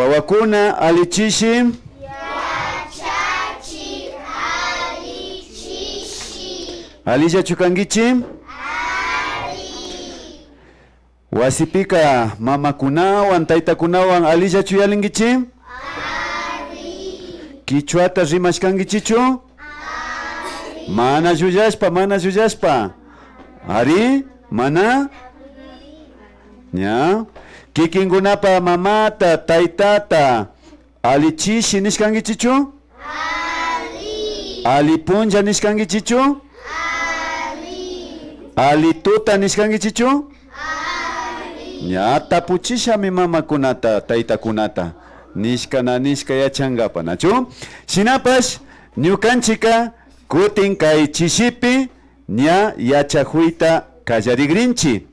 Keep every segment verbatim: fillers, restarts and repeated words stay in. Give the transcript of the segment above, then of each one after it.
Wawakuna, alli chishi. Yachachik, alli chishi. Allillachu kankichi? Ari. Wasipika mamakunawan, taytakunawan allillachu yallinkichi? Ari. Kichwata rimashkankichichu? Ari. Mana llullashpa, mana llullashpa. Ari, mana? Ña. Kikinkunapa mamata, taytata, alli chishi nishkankichichu? Ari. Alli punlla nishkankichichu? Ari. Alli tuta nishkankichichu? Ña tapuchishami mamakunata, taytakunata, nishka na nishka yachankapa, nachu? Shinapash, ñukanchika kutin kay chishipi ña yachakuyta kallarikrinchi.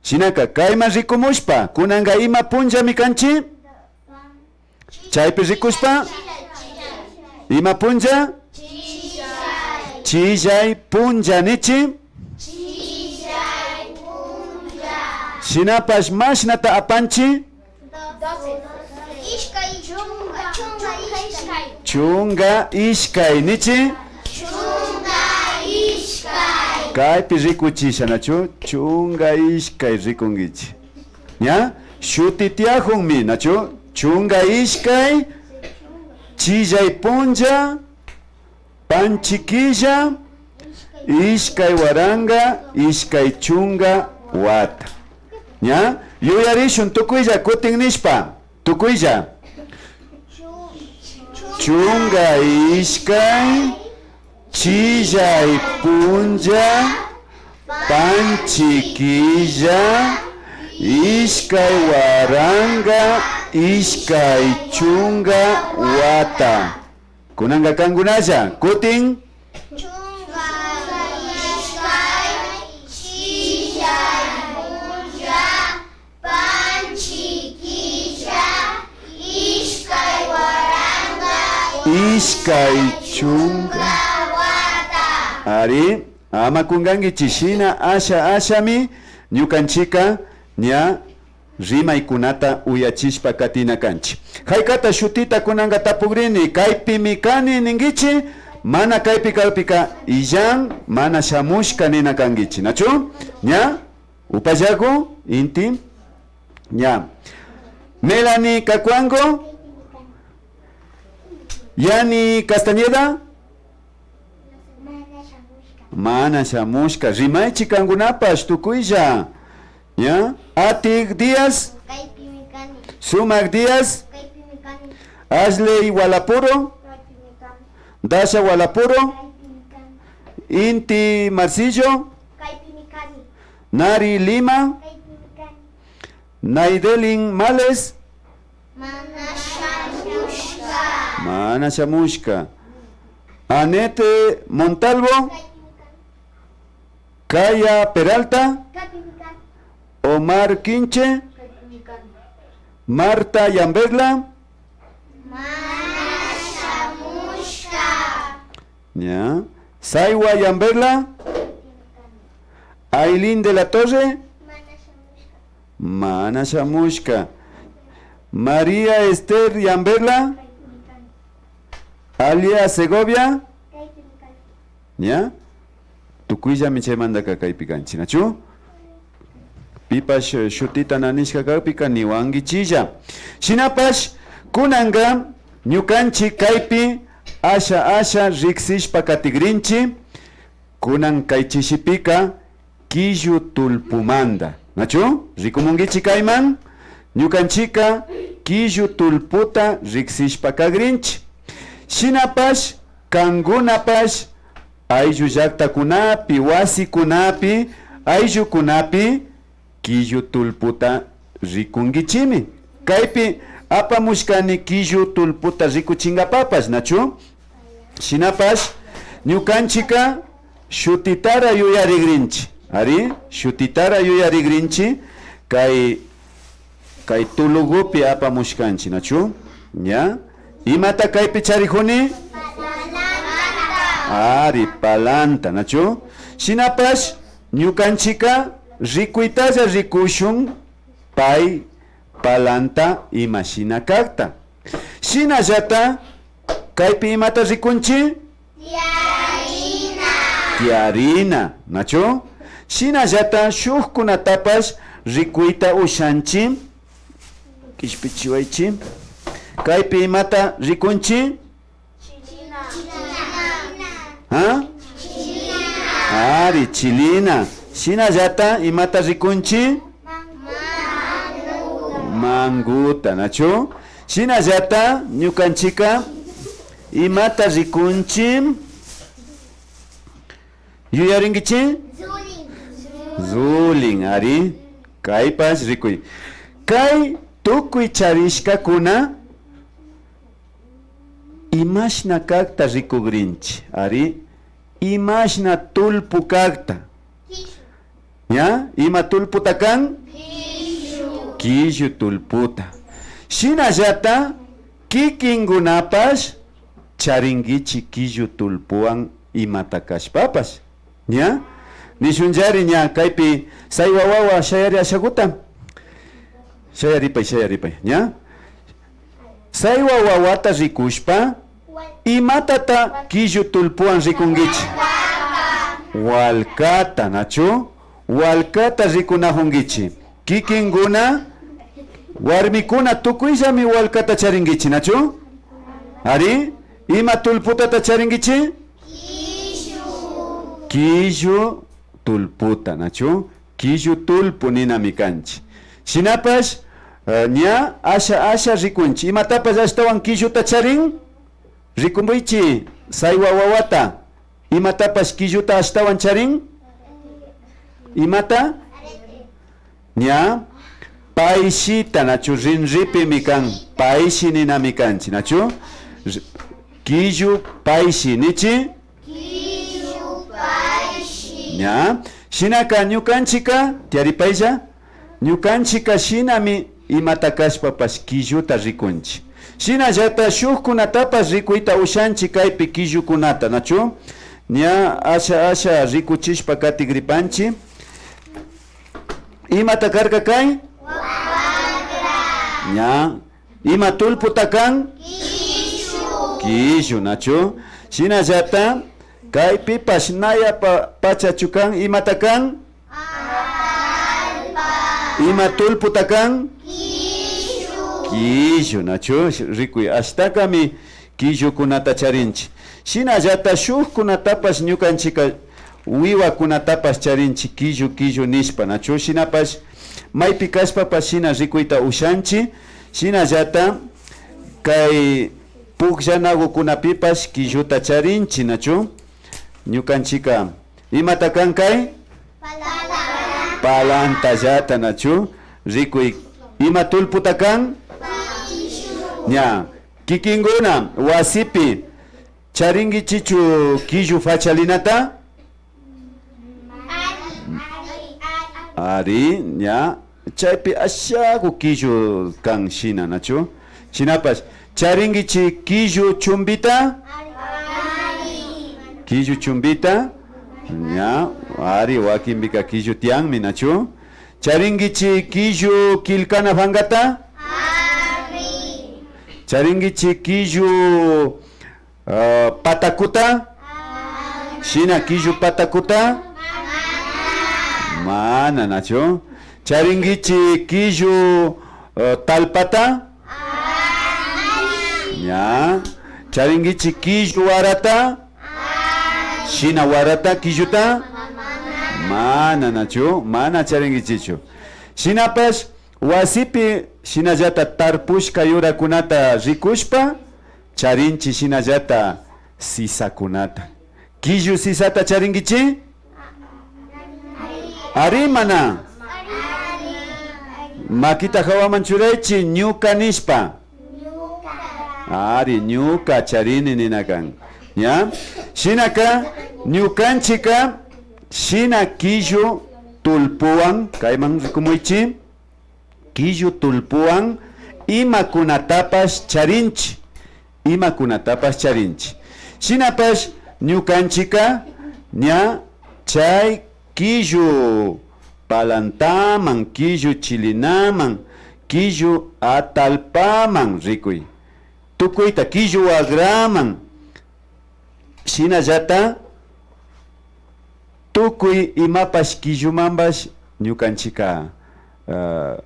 Shinaka, kayman rikumushpa, kunanka ima punllami kanchi? Chaypi rikushpa, ima punlla? Chillay punlla nichi. Shinapash mashnata apanchi? Chunka ishkay nichi. Kaypi rikuchisha, nachu? Chunka ishkay rikunkichi. Ña, shuti tiyakunmi, nachu? Chunka ishkay, chillay punlla, panchi killa, ishkay waranka, ishkay chunka wata. Ña, yuyarishun tukuylla kutin nishpa. Tukuylla. Chunka ishkay, chillay punlla, panchi killa, ishkay waranka, ishkay chunka wata. Kunanka kankunalla, kutin. Chunka ishkay, chillay punlla, panchi killa, ishkay waranka, ishkay chunka wata. Ari, ama kunkankichi, shina asha ashami ñukanchika ña rimaykunata uyachishpa katina kanchi. Haykata shutita kunanka tapukrini, kaypimi kani ninkichi, mana kaypi kakpika illan, mana shamushka nina kankichi, nachu? Ña? Upallaku, Inti? Ña. Melanie Cacuango? Yani Castañeda? Mana shamushka. Rimaychi kankunapash tukuylla. Ña. Atik Díaz. Kaypimi kani. Sumak Díaz. Kaypimi kani. Ashley Walapuro. Kaypimi kani. Dasha Walapuro. Kaypimi kani. Inti Marcillo. Kaypimi kani. Nari Lima. Kaypimi kani. Naidelin Males. Mana shamushka. Mana shamushka. Anete Montalvo. Kaya Peralta. Omar Quinche. Marta Yamberla. Mana shamushka. Ña. Saiwa Yamberla. Ailín de la Torre. Mana shamushka. María Esther Yamberla. Alia Segovia. Ña. Tukuyllami chaymantaka kaypi kanchi, nachu? Pipash, eh, shutita na nishka kakpika niwankichilla. Shinapash, kunanka ñukanchi kaypi asha asha riksishpa katikrinchi. Kunan kay chishipika killu tullpumanta, nachu? Rikumunkichi kayman? Ñukanchika killu tullputa riksishpa kakrinchi. Shinapash, kankunapash ayllu llaktakunapi, wasikunapi, ayllukunapi killu tullputa rikunkichimi. Kaypi apamushkani killu tullputa rikuchinkapapash, nachu? Shinapash, ñukanchika shutitara yuyarikrinchi. Ari, shutitara yuyarikrinchi kay Kay tulugupi apamushkanchi, nachu? Ña. Imata kaypi charijuni? Ari, palanta, nachu? Shinapash, ñukanchika rikuytalla rikushun pay palanta imashina kakta. Shinallata kaypi imata rikunchi? Tiarina. Tiarina, nachu? Shinallata shukkunatapash rikuyta ushanchi. Kishpichiwaychi. Kaypi imata rikunchi? Ha? Ari, chilina. Shinallata imata rikunchi? Manguta, nachu? Shinallata ñukanchika imata rikunchi? Yuyarinkichi? Zulin, ari. Kaypash rikuy. Kay tukuy charishkakuna imashna kakta rikugrinchi, ari. Imashna tullpu kakta. Ña, ima tullputa kan? Killu. Killu tullputa. Shinallata kikinkunapash charinkichi killu tullpuwan imata kashpapash. Ña, nishunllari ña kaypi Saywa wawa shayari ashaguta. Shayaripay, shayaripay, ña. Saywa wawata rikushpa, imatata killu tullpuwan rikunkichi? Walkata, nachu? Walkata rikunajunkichi. Kikinkuna, warmikuna tukuyllami walkata charinkichi, nachu? Ari, ima tullputata charinkichi? Killu tullputa, nachu? Killu tullpu ninami kanchi. Shinapash, eh, ña asha asha rikunchi. Imatapash ashtawan killuta charin? Rikumuychi, Saywa wawata. Imatapash killuta ashtawan charin? Imata? Ña, payshita, nachu? Rinripimi kan. Payshi ninami kanchi, nachu? R-, killu payshi, nichi? Killu payshi. Ña, shinaka ñukanchika, tiyaripaylla, ñukanchika shinami imata kashpapash killuta rikunchi. Shinallata shukkunatapash rikuyta ushanchi kaypi killukunata, nachu? Ña asha asha rikuchishpa katigripanchi. Imata karka kay? Wakra. Ña. Ima tullputa kan? Killu. Killu, nachu? Shinallata kaypipash naya pa-, pachachu kan, imata kan? Allpa. Ima tullputa kan? Killu. Killu, nachu? Rikuy, ashtakami killukunata charinchi. Shinallata shukkunatapash ñukanchika wiwakunatapash charinchi killu killu nishpa, nachu? Shinapash maypi kashpapash shina rikuyta ushanchi. Shinallata kay pukllanagukunapipash killuta charinchi, nachu? Ñukanchika imata kan kay? Palantallata, nachu? Rikuy, ima tullputa kan? Ña, kikinkuna wasipi charinkichichu killu fachalinata? Ari, ña. Chaypi ashaku killu kan shina, nachu? Shinapash, charinkichi killu chumbita? Killu chumbita? Ña, ari, wakinpika killu tiyanmi, nachu? Charinkichi killu killkana pankata? Charinkichi killu Ah, patakuta? Shina killu patakuta? Mana, nachu? Charinkichi killu, ah, talpata? Ña. Charinkichi killu warata? Shina warata killuta? Mana, nachu? Mana charinkichichu. Shinapash wasipi shinallata tarpushka yurakunata rikushpa, charinchi shinallata sisakunata. Killu sisata charinkichi? Ari mana? Makita hawaman churaychi, ñuka nishpa. Ari, ñuka charini nina kan. Ña? Shinaka, ñukanchika shina killu tullpuwan, kayman rikumuychi. Killu tullpuwan imakunatapash charinchi, imakunatapash charinchi. Shinapash ñukanchika ña chay killu palantaman, killu chilinaman, killu atallpaman rikuy. Tukuyta killu wakraman. Shinallata tukuy imapash killumanpash ñukanchika, ah,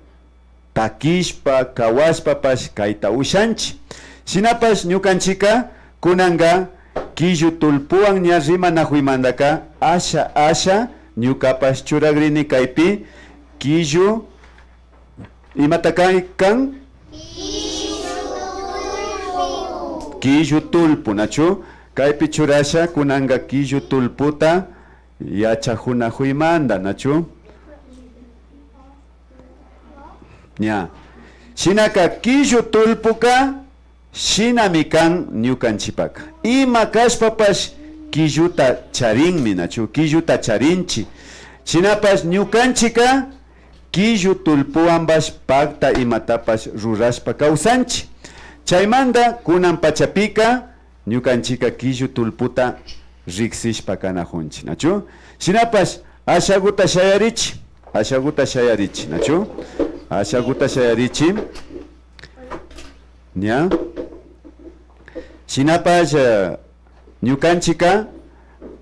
takishpa, kawashpapash kayta ushanchi. Shinapash ñukanchika kunanka killu tullpuwan ña rimanakuymantaka asha asha ñukapash churagrini kaypi killu, imata kay kan? Killu tullpu, nachu? Kaypi churasha kunanka killu tullputa yachakunakuymanta, nachu? Ña. Shinaka killu tullpuka shinami kan ñukanchipaka. Ima kashpapash killuta charinmi, nachu? Killuta charinchi. Shinapash ñukanchika killu tullpuwanpash pakta imatapash rurashpa kawsanchi. Chaymanta kunan pachapika ñukanchika killu tullputa riksishpa kanakunchi, nachu? Shinapash ashaguta shayarichi, ashaguta shayarichi, nachu? Ashaguta shayarichi. Ña. Shinapash, eh, ñukanchika,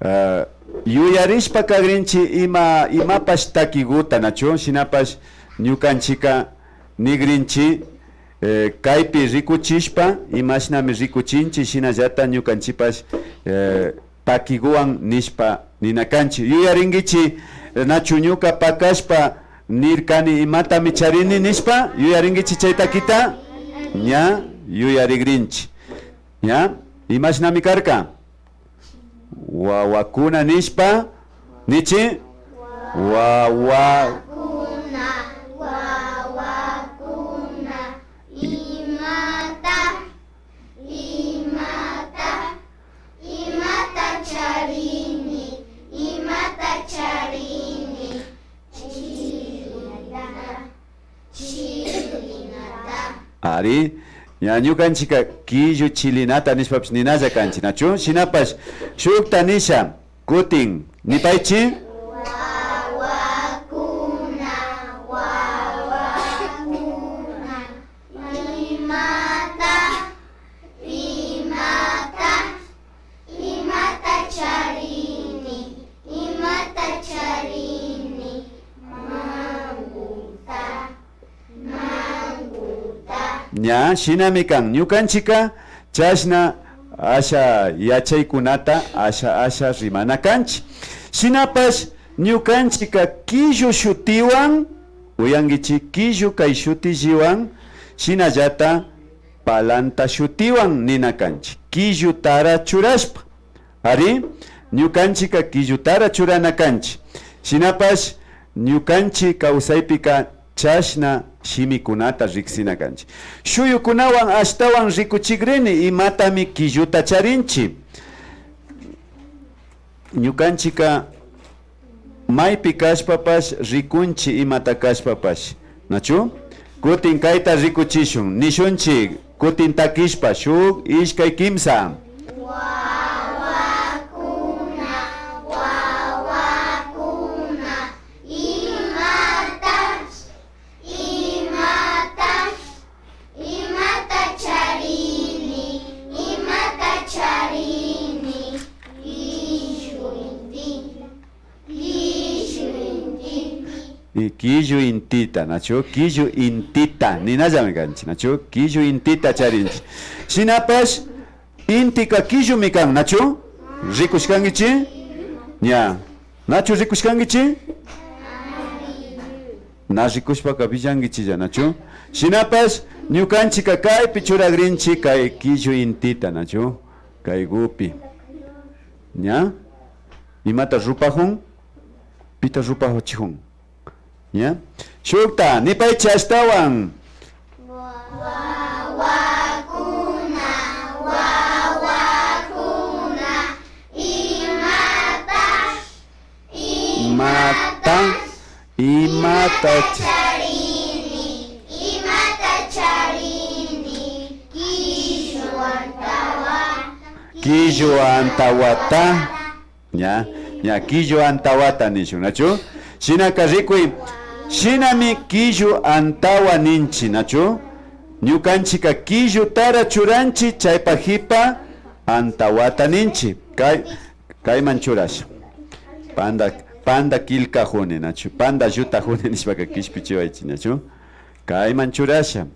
eh, yuyarishpa kagrinchi ima, imapash takiguta, nachu? Shinapash ñukanchika nigrinchi, eh, kaypi rikuchishpa imashnami rikuchinchi, shinallata ñukanchipash, eh, takiguwan nishpa nina kanchi. Yuyarinkichi, eh, nachu ñuka pakashpa nirkani imatami charini nishpa? Yuyarinkichi chay takita? Ña, yuyarigrinchi. Ña, imashnami karka? Wawakuna nishpa, nichi? Wawa. Wawakuna, wawakuna, imata, imata, imata charini, imata charini, chilinata, chilinata. Ari, ña ñukanchika killu chilinata nishpapish ninalla kanchi, nachu? Shinapash, shukta nisha, kutin, nipaychi. Wawakuna, wawakuna, imata, imata, imata charini, imata charini, manguta, manguta. Ña, shinami kan. Ñukanchika chashna asha yachaykunata asha asha rimana kanchi. Shinapash ñukanchika killu shutiwan, uyankichi, killu kay shutilliwan, shinallata palanta shutiwan nina kanchi, killutara churashpa. Ari, ñukanchika killutara churana kanchi. Shinapash ñukanchi kawsaypika chashna shimikunata riksina kanchi. Shuyukunawan ashtawan rikuchigrini imatami killuta charinchi. Ñukanchika maypi kashpapash rikunchi imata kashpapash, nachu? Kutin kayta rikuchishun, nishunchi, kutin takishpa, shuk, ishkay, kimsa. Wawakuna, wawakuna, imata, imata, imata charini, imata charini, killu inti. Killu inti. Y killu intita, nachu? Killu intita ninallami kanchi, nachu? Killu intita charinchi. Shinapash intika killumi kan, nachu? Rikushkankichi? Ña. Nachu rikushkankichi? Na rikushpaka willankichilla, nachu? Shinapash ñukanchika kaypi churagrinchi kay killu intita, nachu? Kaygupi. Ña. Imata rupajun? Pita rupajuchijun? Ña. Shukta, nipaychi ashtawan. Wawakuna, wawakuna, imata, imata, imata charini, imata charini, killu antawata, killu antawata. Ña, ña, killu antawata nishun, nachu? Shinaka rikuy, Shinami killu antawa ninchi, nachu? Ñukanchika killutara churanchi, chaypa hipa antawata ninchi. Kay, kayman churasha. Panda, panda killkajuni, nachu? Panda llutajuni nishpaka kishpichiwaychi, nachu? Kayman churasha.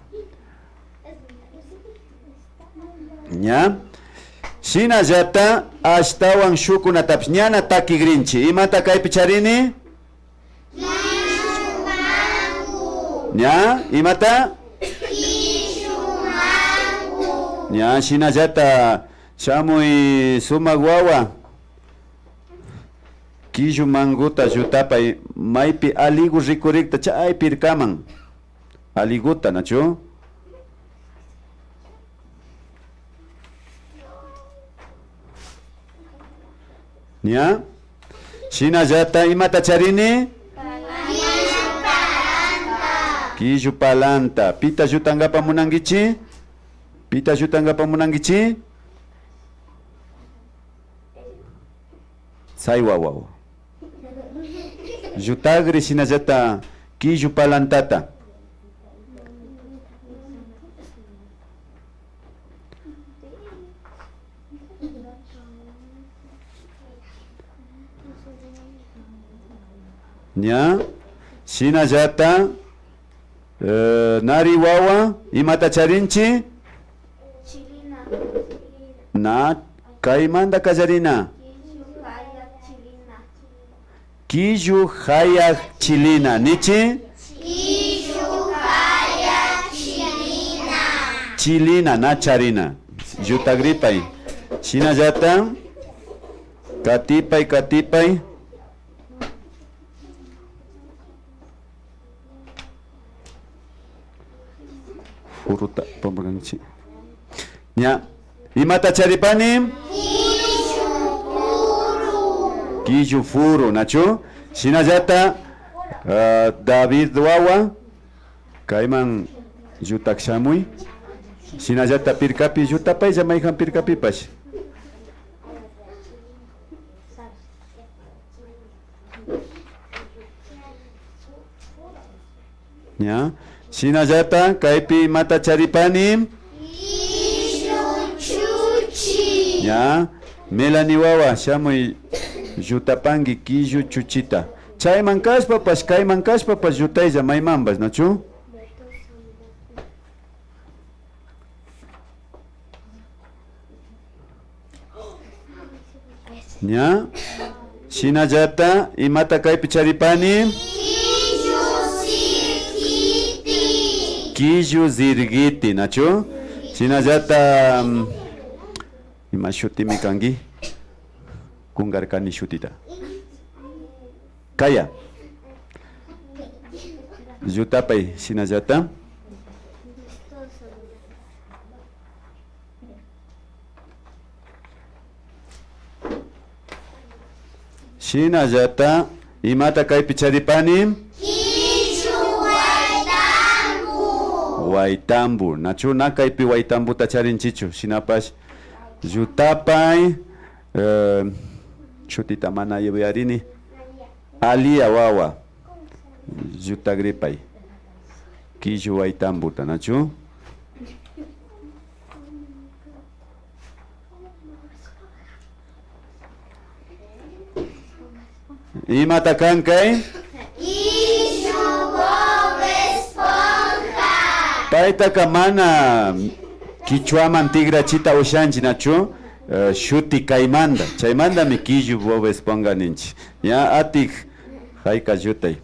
Ña. Shinallata ashtawan shukunatapish ñana takigrinchi. Imata kaypi charini? Ña. Imata? Ña, shinallata shamuy sumak wawa. Killu manguta llutapay maypi aligu rikurikta chay pirkaman. Aliguta, nachu? Ña. Shinallata imata charini? Killu palanta. Pita llutangapa munankichi? Pita llutangapa munankichi? Saywa wawa. Llutagri shinallata killu palantata. Ña, shinallata, eh, nari wawa, imata charinchi? Na, kaymanta kallarina. Killu hayak chilina. Nichi? Killu hayak chilina. Chilina, na charina. Llutagripay. Shinallata. Katipay, katipay. Uruta pambakanchi. Ña. Imata charipani? Killu furu, nachu? Shinallata, ah, David wawa, kayman llutak shamuy. Shinallata pirkapi llutapaylla mayjan pirkapipash. Ña. Shinallata kaypi imata charipani? Killu chuchi. Ña. Melanie wawa, shamuy llutapanki killu chuchita. Chayman kashpapash, kayman kashpapash llutaylla maymanpash, nachu? Ña. Shinallata, imata kaypi charipani? Killu zirgiti. Killu zirgiti, nachu? Shinallata, mm, ima shutimi kanki? Kungarkani shutita. Kaya. Llutapay, shinallata. Shinallata, imata kaypi charipani? Killu waytambu. Waytambu. Nachu na kaypi waytambuta charinchichu. Shinapash, llutapay, eh, shutita mana yuyarini. Alia wawa. Llutagripay. Killu waytambuta, nachu? Imata kan kay? Killu Bob Esponja. Paytaka mana kichwaman tikrachita ushanchi, nachu? Eh, shuti kaymanta. Chaymantami killu Bob Esponja ninchi. Ña atik, hayka llutay.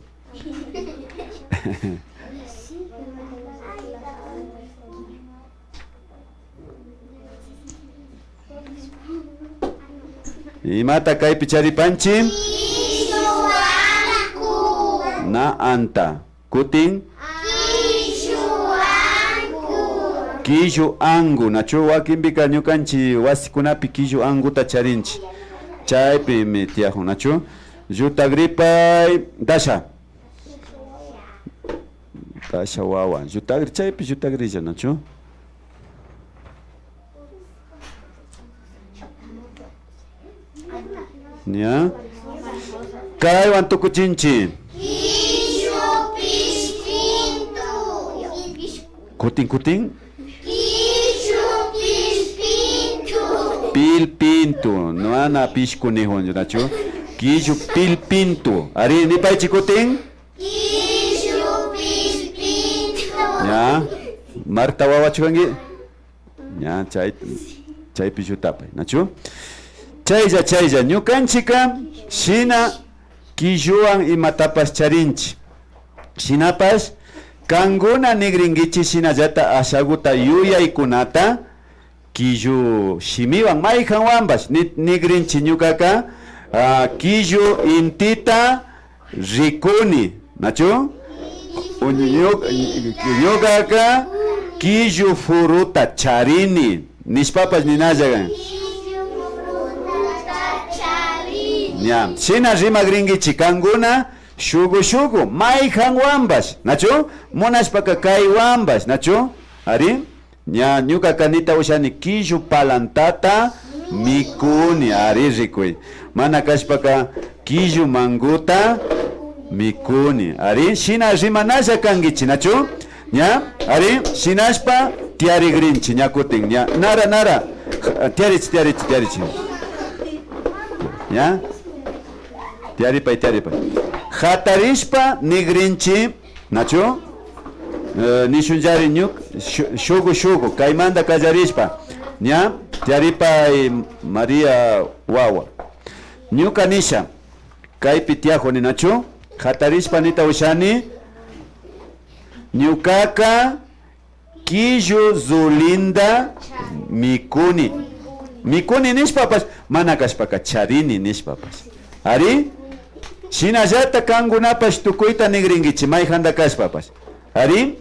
Imata kaypi charipanchi? Killu anku. Na anta. Kutin? Killu anku. Killu anku. Nachu wakinpika ñukanchi wasikunapi killu ankuta charinchi. Chaypimi tiyakun, nachu? Llutagripay, Dasha. Dasha wawa. Llutagri, chaypi llutagrilla, nachu? Ña. Kaywan tukuchinchi. Killu Kutin, kutin. Killu pillpintu. Pillpintu. Mana pishku nijunchu, nachu? Killu pillpintu. Ari, nipaychi kutin. Killu pillpintu. Ña. Marta wawachu kanki? Ña, chay, chaypi llutapay, nachu? Chaylla, chaylla, ñukanchika shina killuwan imatapash charinchi. Shinapash, kankuna nigrinkichi shinallata ashaguta yuyaykunata killu shimiwan, mayjanwanpash ni-, nigrinchi ñukaka, ah, killu intita rikuni, nachu? Ñuka, ñukaka killu furuta charini, nishpapash ninalla kan. Ña, shina rimagrinkichi kankuna, shugu shugu, mayjanwanpash, nachu? Munashpaka kaywanpash, nachu? Ari? Ña, ñukaka nita ushani killu palantata mikuni, ari rikuy. Mana kashpaka killu manguta mikuni, ari. Shina rimanalla kankichi, nachu? Ña, ari, shinashpa tiyarigrinchi, ña kutin, ña. Nara, nara, tiyarichi, tiyarichi, tiyarichi. Ña, tiyaripay, tiyaripay. Jatarishpa nigrinchi, nachu? Eh, nishunllari ñuk-, shu-, shugu, shugu, kaymanta kallarishpa, ña, tiyaripay María wawa. Ñuka nisha, kaypi tiyajuni, nachu? Jatarishpa nita ushani, ñukaka killu zulinta mikuni. Mikuni nishpapash, mana kashpaka charini nishpapash. Ari? Shinallata kankunapash tukuyta nigrinkichi, mayjanta kashpapash. Ari?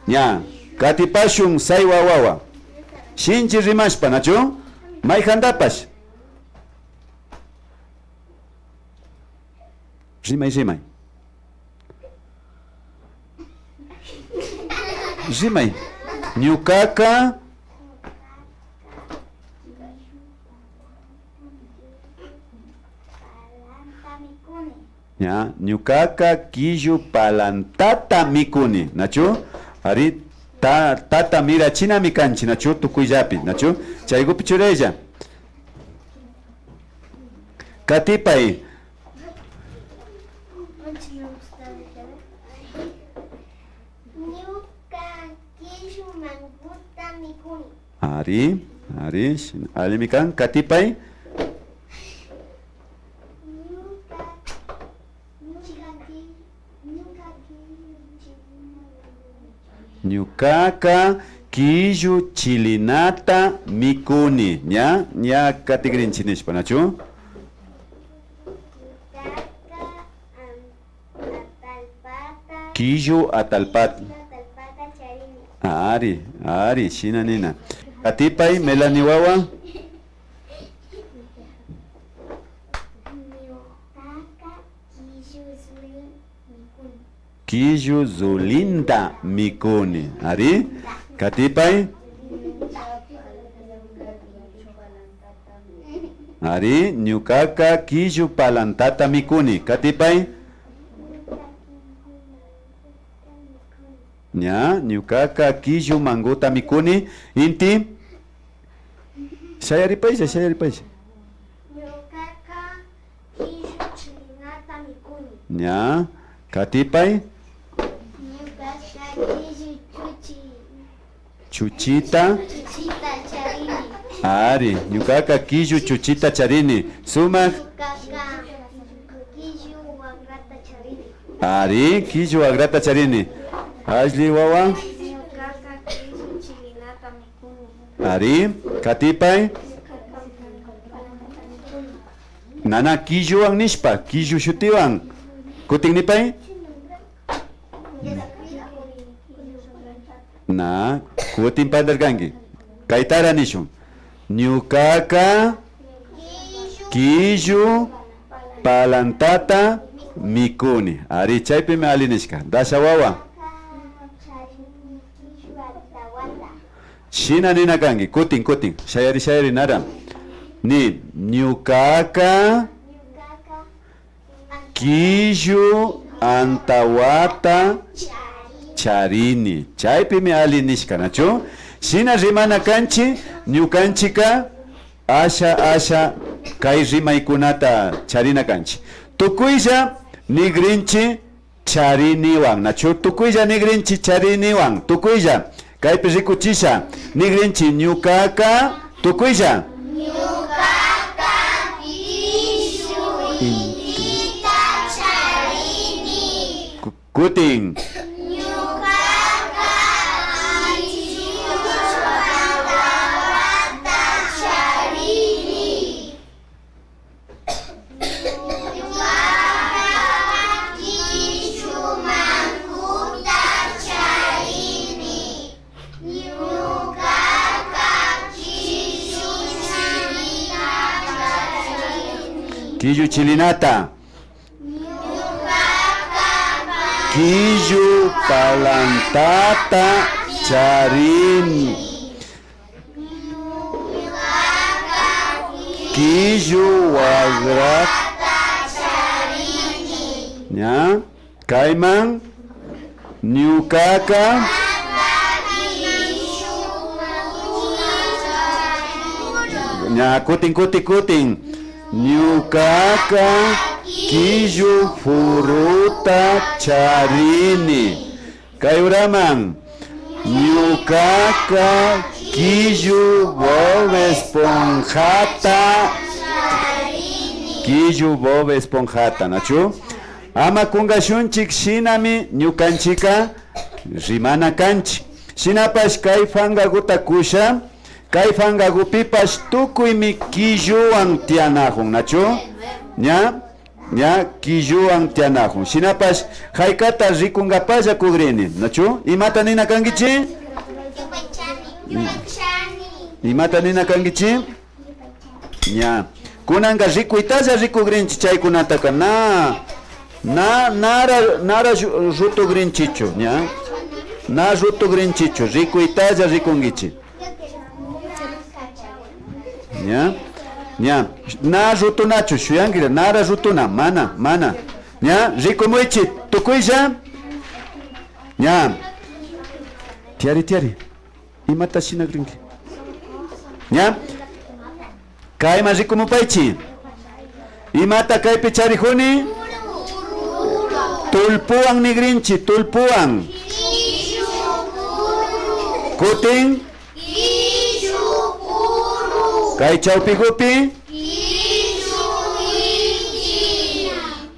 Ña, katipashun saywa wawa. Shinchi rimashpa, nachu? Mayjantapash. Rimay, rimay. Rimay. Ñukaka. Ña, ñukaka killu palantata mikuni, nachu? Ari, ta-, tata mirachinami kanchi, nachu? Tukuyllapi, nachu? Chaykupi churaylla. Katipay. Ñuka killu manguta mikuni. Ari, ari, shin-, allimi kan. Katipay. Ñuka, ñuka ki-, ñuka killu chilina mikuni. Ñukaka killu chilinata mikuni. Ña, ña katigrinchi nishpa, nachu? Ñukaka, am, Atallpata. Killu atallpat-, killu atallpata charini. Ari, ari, shina nina. Katipay, Melanie wawa. Ñukaka killu zulin mikuni. Killu zulinta mikuni. Ari, katipay. Ari, ñukaka killu palantata mikuni. Katipay. Ña, ñukaka killu manguta mikuni. Inti. Shayaripaylla, shayaripaylla. Ñukaka killu chilinata mikuni. Ña, katipay. Ñukaka killu chuchi. Chuchita. Chuchita charini. Ari, ñukaka killu chuchita charini. Sumak. Ñukaka killu wagrata charini. Ari, killu wagrata charini. Alli wawa. Ñukaka killu chilinata mikuni. Ari, katipay. Nana killuwan nishpa, killu shutiwan. Kutin nipay. Na, kutin pandarkanki. Kaytara nishun. Ñukaka killu palantata mikuni. Ari, chaypimi ali nishka. Dasha wawa. Shina nina kanki. Kutin, kutin. Shayari, shayari, nara. Ni, ñukaka killu antawata charini. Chaypimi alli nishka, nachu? Shina rimana kanchi, ñukanchika asha, asha kay rimaykunata charina kanchi. Tukuylla nigrinchi chariniwan, nachu? Tukuylla nigrinchi chariniwan, tukuylla. Kaypi rikuchisha, nigrinchi ñukaka, tukuylla. Ñukaka killu intita charini. Ku-, kutin. Ñukaka killu antawata charini. Ñukaka killu mankuta charini. Ñukaka killu chilinata charini. Killu chilinata. Ñukaka killu palantata charini. Ñukaka killu wagrata charini. Ña, kayman. Ñukaka. Ña, kutin, kutin, kutin. Ñukaka killu furuta charini. Kay uraman. Ñukaka killu Bob Esponjata. Killu Bob Esponjata, nachu? Ama kungashunchik, shinami ñukanchika rimana kanchi. Shinapash kay fangaguta kusha, kay fangagupipash tukuymi killuwan tiyanajun, nachu? Ña, ña killuwan tiyanajun. Shinapash jaykata rikungapalla kugrini, nachu? Imata nina kankichi? Imata nina kankichi? Ña. Kunanka rikuytalla rikugrinchi chaykunataka na, na, nara, nara ru-, rutugrinchichu, ña. Na rutugrinchichu, rikuytalla rikunkichi. Ña, ña. Na rutunachu, shuyankira, nara rutuna, mana, mana. Ña, rikumuychi, tukuylla. Ña. Tiyari, tiyari. Imata shinagrinki? Ña. Kayman rikumupaychi. Imata kaypi charijuni? Tulpuwan nigrinchi, tulpuwan. Kutin. Kay chawpigupi.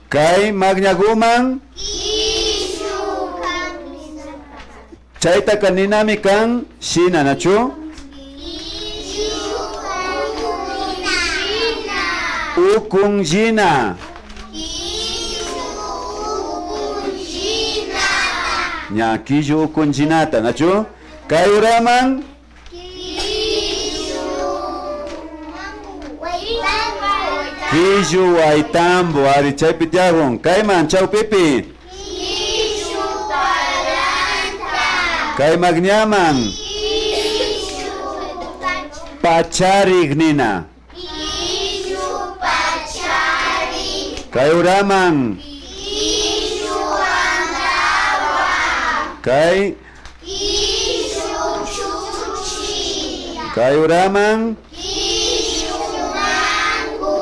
Kay magñaguman. Chaytaka ninami kan shina, nachu? Ukunllina. Ña, killu ukunllinata, nachu? Kay uraman. Killu waytambu, ari, chaypi tiyajun. Kayman, chawpipi. Killu palanta. Kay magñaman. Killu pacharik nina. Killu pacharik. Kay uraman. Killu andawa. Kay. Killu chuchi. Kay uraman. Killu manku.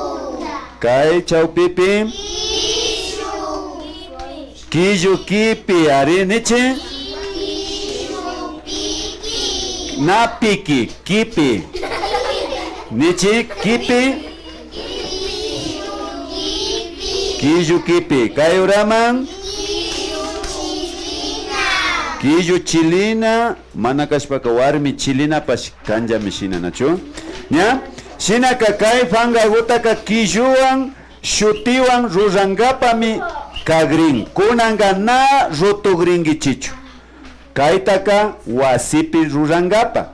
Kay chawpipi. Killu kipi. Killu kipi, ari, nichi. Killu piki. Na piki, kipi. Nichi, kipi. Killu kipi. Kay uraman. Killu chilina. Mana kashpaka warmi chilinapash kanllami shina, nachu? Ña? Shinaka kay fangagutaka killuwan, shutiwan rurangapami kagrin. Kunanka na rutugrinkichichu. Kaytaka wasipi rurangapa.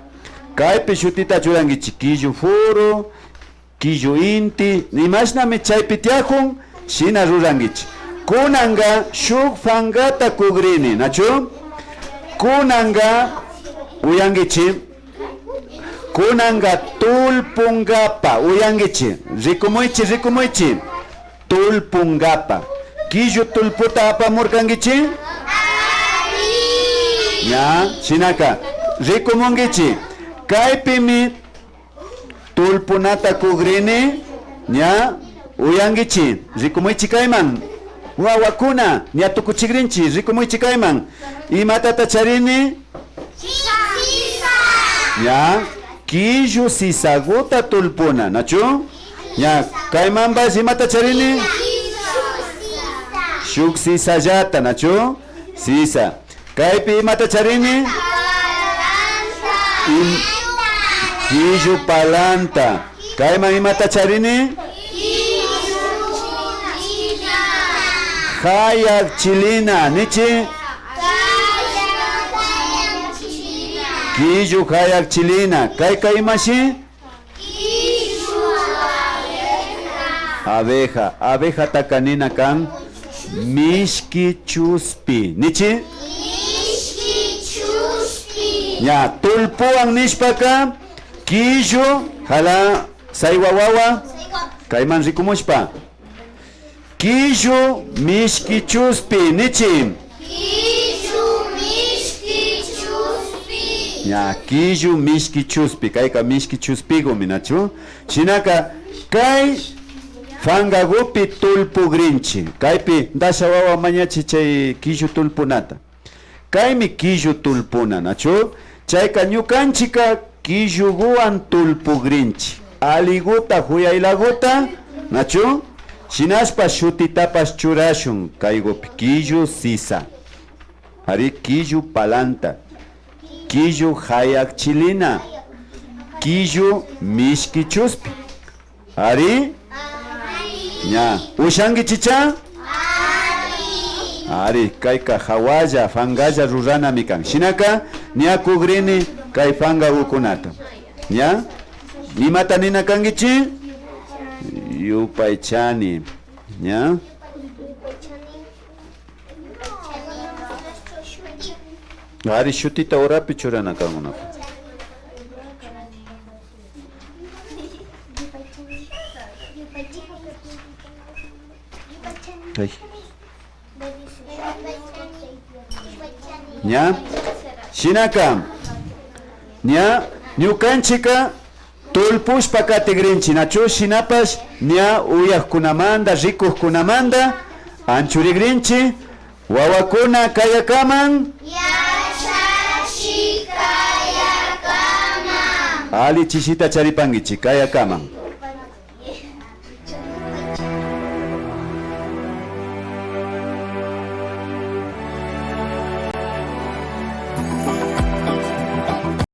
Kaypi shutita churankichi, killu furu, killu inti, imashnami chaypi tiyakun, shina rurankichi. Kunanka shuk fangata kugrini, nachu? Kunanka, uyankichi, kunanka tullpungapa, uyankichi, rikumuychi, rikumuychi, tullpungapa. Killu tullputa apamurkankichi? Ña, shinaka, rikumunkichi. Kaypimi tullpunata kugrini, ña, uyankichi. Rikumuychi kayman. Wawakuna, ña tukuchigrinchi, rikumuychi kayman. Imatata charini? Ña, killu sisaguta tullpuna, nachu? Ña, kaymanpash imata charini? Shuk sisallata, nachu? Sisa. Kaypi imata charini? Im-, killu palanta. Kayman imata charini? Hayak chilina, nichi. Killu hayak chilina. Kayka imashi? Abeja. Abejataka nina kan mishki chuspi. Nichi? Ña, tullpuwan nishpaka, killu, jala, saywa wawa, kayman rikumushpa. Killu mishki chuspi, nichi. Killu mishki chuspi. Ña, killu mishki chuspi, kayka mishki chuspigumi, nachu? Shinaka, kay fangagupi tullpugrinchi. Kaypi, dasha wawa mañachi chay killu tullpunata. Kaymi killu tullpuna, nachu? Chayka ñukanchika killuguwan tullpugrinchi. Aliguta, juyaylaguta, nachu? Shinashpa shutitapash churashun kaygupi, killu sisa. Ari, killu palanta, killu hayak chilina, killu mishki chuspi. Ari? Ña. Ushankichicha? Ari, kayka jawalla, fangalla ruranami kan. Shinaka, ña kugrini kay fangagukunata. Ña? Imata nina kankichi? Yupaychani. Ña? Ari, shutita urapi churana kankunapa. Ay. Ña. Shinaka. Ña. Ñukanchika tullpushpa katigrinchi, nachu? Shinapash ña uyakkunamanta, rikukkunamanta anchurigrinchi. Wawakuna, kayakaman. Yachachi, kayakaman. Ali chishita charipankichi, kayakaman.